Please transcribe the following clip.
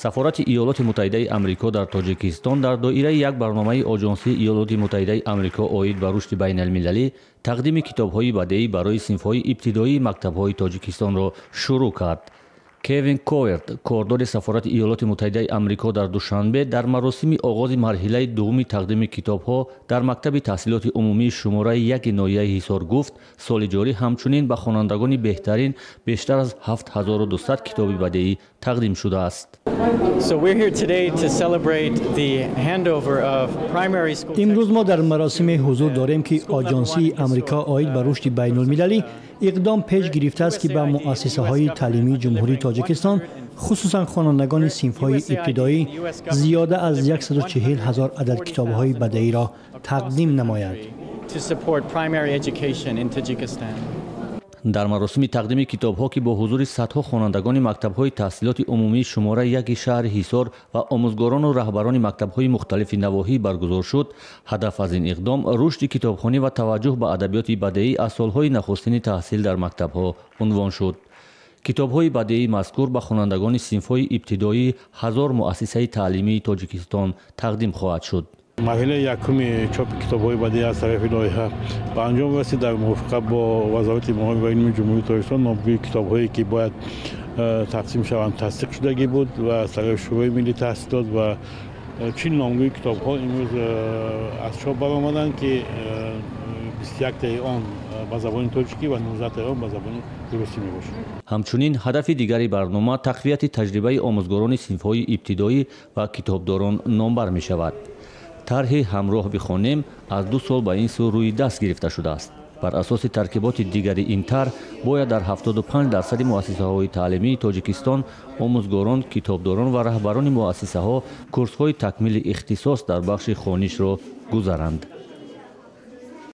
Сафорати Иёлоти Муттаҳидаи Амрико дар Тоҷикистон дар доираи як барномаи Оҷонсии Иёлоти Муттаҳидаи Амрико оид ба рушди байналмилалӣ тақдими китобҳои бадеӣ барои синфҳои ибтидоии мактабҳои Тоҷикистонро шурӯъ кард. Кевин Коверт, кордори Сафорати Иёлоти Муттаҳидаи Амрико дар Душанбе, дар маросими оғози марҳилаи дуввуми тақдими китобҳо дар мактаби таҳсилоти умумии шумораи 1 ноҳияи Ҳисор гуфт, соли ҷорӣ ҳамчунин ба хонандагони беҳтарин бештар аз 7200 китоби бадеӣ тақдим шудааст. Имрӯз мо дар маросиме ҳузур дорем, ки Оҷонсии Амрико оид ба рушди байнулмилалӣ иқдом пеш гирифтааст, ки ба муассисаҳои таълимии Ҷумҳурии Тоҷикистон, хусусан хонандагони синфҳои ибтидоӣ, зиёда аз 140 ҳазор адад китобҳои бадеиро тақдим намояд. Дар маросими тақдими китобҳо, ки бо ҳузури садҳо хонандагони мактабҳои таҳсилоти умумии шумораи 1 шаҳри Ҳисор ва омӯзгорону раҳбарони мактабҳои мухталифи навоҳӣ баргузор шуд, ҳадаф аз ин иқдом рушди китобхонӣ ва таваҷҷӯҳ ба адабиёти бадеӣ аз солҳои нахустини таҳсил дар мактабҳо унвон шуд. Китобҳои бадеии мазкур ба хонандагони синфҳои ибтидоии 1000 муассисаи таълимии Тоҷикистон тақдим хоҳад шуд. Марҳилаи якуми чопи китобҳои бадеӣ аз тарафи лоиҳа ба анҷом расид. Дар мувофиқа бо Вазорати маориф ва илми Ҷумҳурии Тоҷикистон номгӯи китобҳое, ки бояд тақсим шаванд, тасдиқ шудагӣ буд ва аз тарафи Шӯрои миллии таҳсилот ва 40 номгӯи китобҳо имрӯз аз чоп баромаданд, ки 21таи он ба забони тоҷикӣ ва 19таи он ба забони русӣ мебошад. Ҳамчунин ҳадафи дигари барнома тақвияти таҷрибаи омӯзгорони синфҳои ибтидоӣ ва китобдорон номбар мешавад. Тарҳи «Ҳамроҳ бихонем» аз 2 сол ба ин сӯ рӯи даст гирифта шудааст. Бар асоси таркиботи дигари ин тарҳ бояд дар 75% муассисаҳои таълимии Тоҷикистон омӯзгорон, китобдорон ва раҳбарони муассисаҳо курсҳои такмили ихтисос дар бахши хонишро гузаранд.